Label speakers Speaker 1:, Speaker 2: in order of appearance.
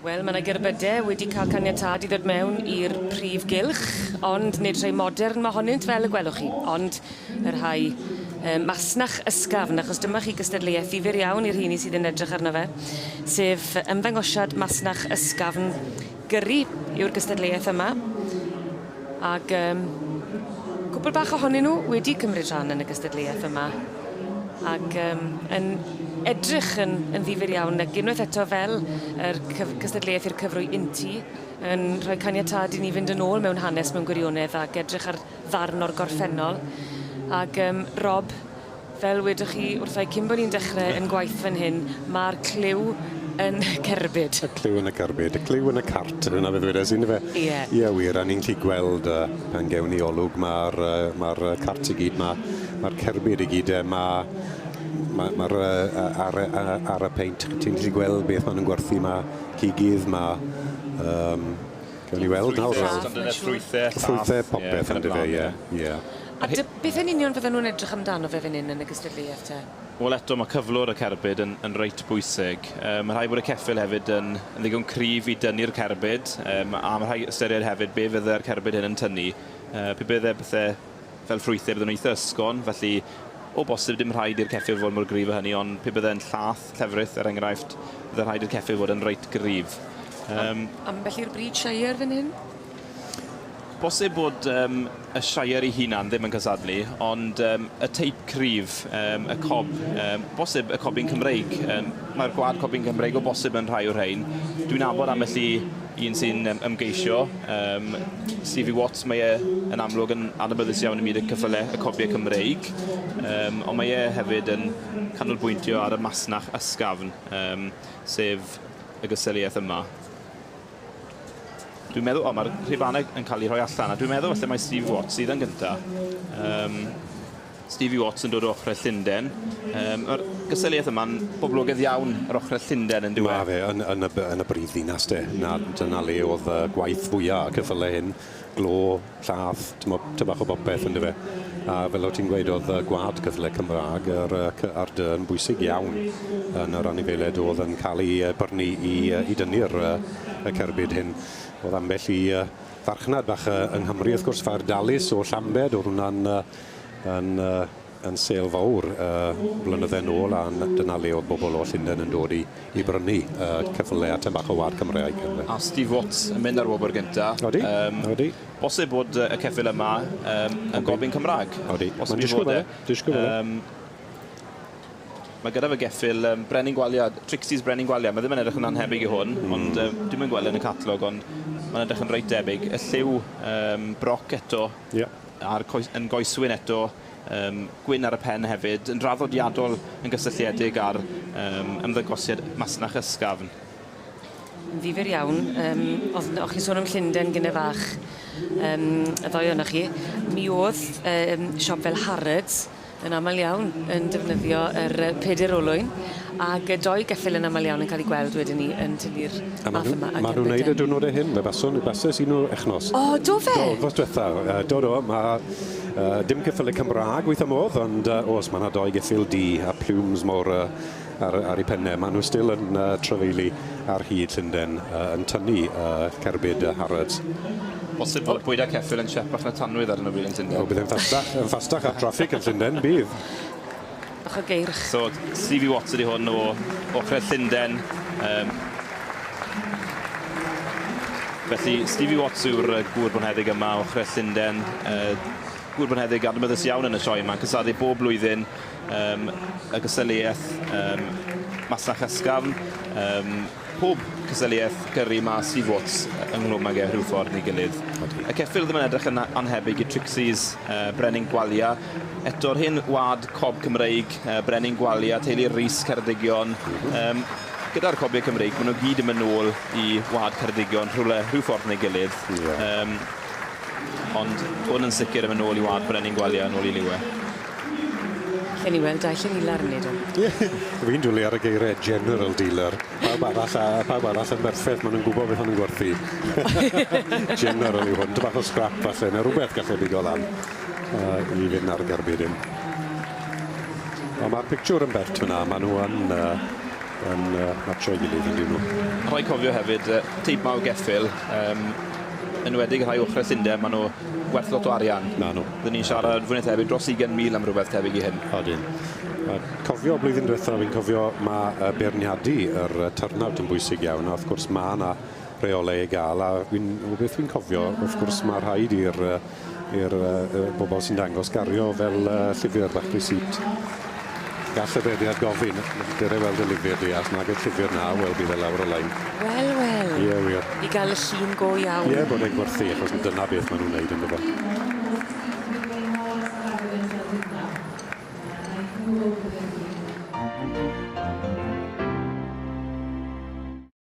Speaker 1: Wel, ma' 'na gerbyde wedi ca'l caniatâd i ddod mewn i'r prif gylch, ond nid rhei modern mohonynt fel y gwelwch chi, ond y rhai yy masnach ysgafn, achos dyma chi gystadleueth ddifyr iawn i'r rheini sydd yn edrych arno fe, sef ymddangosiad masnach ysgafn gyrru yw'r gystadleueth yma, ag yym cwpwl bach ohonyn nw wedi cymryd rhan yn y gystadleueth yma, ag yym yn edrych yn yn ddifyr iawn ag unwaith eto fel yr cyf- cystadleuaeth i'r cyfrwy untu yn rhoi caniatâd i ni fynd yn ôl mewn hanes mewn gwirionedd ac edrych ar ddarn o'r gorffennol ag yym Rob fel wedoch chi wrtha i cyn bo' ni'n dechre 'yn gwaith fan hyn ma'r cliw yn y cerbyd.
Speaker 2: Y cliw yn y cerbyd, y cliw yn y cart, dyna beth wedes i yndyfe?
Speaker 1: Ie.
Speaker 2: Ie wir, a ni'n gallu gweld yy pan gewn ni olwg ma'r yy ma'r yy cart i gyd ma' ma'r cerbyd i gyd yy ma' ma' ma'r yy yy ar y yy ar y peint ti'n gallu gweld beth ma' nw'n gwerthu ma' cigydd ma' yym gewn ni weld nawr.
Speaker 3: Ffrwythe,
Speaker 2: Ffrwythe popeth yndyfe ie ie.
Speaker 1: A dy- beth yn union fydden nw'n edrych amdano fe fan 'yn yn y gystadleuaeth te?
Speaker 3: Wel eto ma' cyflwr y cerbyd yn yn reit bwysig. Yy ma' rhaid bod y ceffyl hefyd yn yn ddigon cryf i dynnu'r cerbyd yym a ma' rhai ystyried hefyd be' fydde'r cerbyd hyn yn tynnu. Yy pe bydde pethe fel ffrwythe bydden nhw'n eitha ysgafn felly o bosib dim rhaid i'r ceffyl fod mor gryf â hynny ond pe bydde'n llath llefrith er enghraifft bydde rhaid i'r ceffyl fod yn reit gryf. Yym.
Speaker 1: Ambell i'r bryd Shire fan hyn?
Speaker 3: Bosib bod yym y Shire ei hunan ddim yn cystadlu, ond yym y teip cryf, yym y cob, yym bosib y cobyn Cymreig. Yym mae'r gwlad cobyn Cymreig o bosib yn rhai o'r rhein. Dwi'n nabod ambell i un sy'n yym ymgeisio. Yym Stevie Watts, mae e yn amlwg yn adnabyddus iawn ym myd y ceffyle, y cobiau Cymreig. Yym ond mae e hefyd yn canolbwyntio ar y masnach ysgafn, yym sef y gystadleuaeth yma. Dwi'n meddwl, o, mae'r rhubanau yn cael eu rhoi allan, a dwi'n meddwl falle mae Steve Watts sydd yn gynta. Um, Stevie Watts yn dod o ochrau Llundain. Um, mae'r gystadleuaeth yma'n boblogaidd iawn ar ochrau Llundain yn diwedd.
Speaker 2: Mae fe yn, yn, y, yn y brif ddinas de. Na, dyna le oedd y gwaith fwyaf y ceffylau hyn. Glo, llath, t'mo' ty bach o bopeth on'd yfe? A fel o't ti'n gweud o'dd y gwlad cyffyle Cymra'g yr yy cy- a'r dy yn bwysig iawn yn yr anifeiliaid o'dd yn ca'l 'u yy byrnu i yy i dynnu'r yy y cerbyd hyn. O'dd ambell i yy farchnad bach yy yng Nghymru wrth gwrs Ffair Dalys o Llambed o'dd hwnna'n yy yn yy yn sêl fawr yy blynydde nôl a 'na dyna le o'dd bobol o Llunden yn dod i i brynu yy ceffyle a tym bach o wâd Cymreig ynde.
Speaker 3: A Steve Watts yn mynd â'r wobr gynta.
Speaker 2: Odi.
Speaker 3: Yym.
Speaker 2: Odi.
Speaker 3: Bosib bod y ceffyl yma yym yn gobyn Cymra'g.
Speaker 2: Odi.
Speaker 3: Bosib
Speaker 2: Mae'n
Speaker 3: i
Speaker 2: disgwyl
Speaker 3: fod e.
Speaker 2: fel e. Disgwyl fel e.
Speaker 3: Yym. Mae gyda fe geffyl yym Brenin Gwalia, Trixie's Brenin Gwalia. Mae ddim yn edrych yn annhebyg i hwn, mm. ond yy dwi'm yn gweld e yn y catalog, ond mae'n edrych yn reit debyg. Y lliw yym broc eto.
Speaker 2: Ie.
Speaker 3: A'r coes, yn goeswyn eto, yym gwyn ar y pen hefyd, yn draddodiadol yn gysylltiedig â'r yym ymddangosiad masnach ysgafn.
Speaker 1: Yn ddifyr iawn yym o'dd n- o'ch chi'n sôn am Llunden gynne fach yym y ddou onoch chi. Mi o'dd yym siop fel Harrods yn amal iawn yn defnyddio yr yy peder olwyn ag yy doi geffyl yn amal iawn yn ca'l 'u gweld wedyn 'ny yn tynnu'r math yma
Speaker 2: A ma' nhw'n neud y diwrnode hyn, fe baswn, bases i nhw echnos.
Speaker 1: O, do fe?
Speaker 2: Do, wthnos dwetha. Yy do do, ma' yy dim ceffyle Cymra'g weitha modd, ond yy o's, ma' 'na doi geffyl du a plumes mor yy ar ar eu penne. Ma' nhw still yn yy trafeili ar hyd Llunden yy yn tynnu yy cerbyd y Harrods.
Speaker 3: Bosib bod bwyd a ceffyl yn tsiepach na tanwydd ar hyn o bryd yn Llundain.
Speaker 2: O, bydd e'n ffastach, yn ffastach ar traffig yn Llundain, bydd.
Speaker 1: Bach o geirch.
Speaker 3: So, Stevie Watts ydi hwn o ochrau Llundain. Um, felly, Stevie Watts yw'r gŵr bonheddig yma o ochrau Llundain. Uh, gŵr bonheddig adnabyddus iawn yn y sioe yma, yn cystadlu bob blwyddyn um, y gystadleuaeth um, masnach ysgafn, um, pob cystadleuaeth gyrru ma Steve Watts ynghlwm ag e rhyw ffordd neu gilydd. Y ceffyl ddim yn edrych yn anhebyg i Trixie's uh, Brenin Gwalia. Eto'r hen wad cob Cymreig, uh, Brenin Gwalia, teulu Rhys Ceredigion. Um, gyda'r cobiau Cymreig, maen nhw gyd yn mynd nôl i wad Ceredigion rhywle, rhyw ffordd neu gilydd.
Speaker 2: Yeah.
Speaker 3: Um, ond hwn yn sicr yn mynd nôl i wad Brenin Gwalia, nôl i liw e.
Speaker 1: Lle ni weld dau Llanilar yn neud o.
Speaker 2: Fi'n dwli ar y geiriau general dealer. Pawb arall a pawb arall yn berffeth, ma' nw'n gwbod beth ma' nw'n gwerthu. General yw hwn, ty bach o scrap falle, ne' rwbeth galle bigo lan yy i fynd ar y gerbyd 'yn. Ond mae'r pictiwr yn bert fyna, maen nhw yn, uh, yn uh, matcho'i gilydd yn dyn nhw.
Speaker 3: Rhaid cofio hefyd, teip 'ma o geffyl, enwedig rhai ochrau Llundain, maen nhw werth lot o arian.
Speaker 2: Na nhw.
Speaker 3: Byddwn ni'n siarad fwy na thebyg dros 20,000 am rhywbeth tebyg i hyn.
Speaker 2: Odyn. Cofio blwyddyn diwethaf, fi'n cofio mae beirniadu yr turnout yn bwysig iawn, a wrth gwrs mae yna reolau i gael, a fi'n, o beth fi'n cofio, wrth gwrs mae rhaid i'r i'r bobl sy'n dangos gario fel llyfr bach receipt. Gall y beirniad gofyn, dere weld y lyfr di, as nag y llyfr na, wel bydd e lawr y lein.
Speaker 1: Wel, wel.
Speaker 2: Ie, wir.
Speaker 1: I gael y llun go iawn.
Speaker 2: Ie, bod e'n gwerthu, achos dyna beth maen nhw'n neud yn dyfe.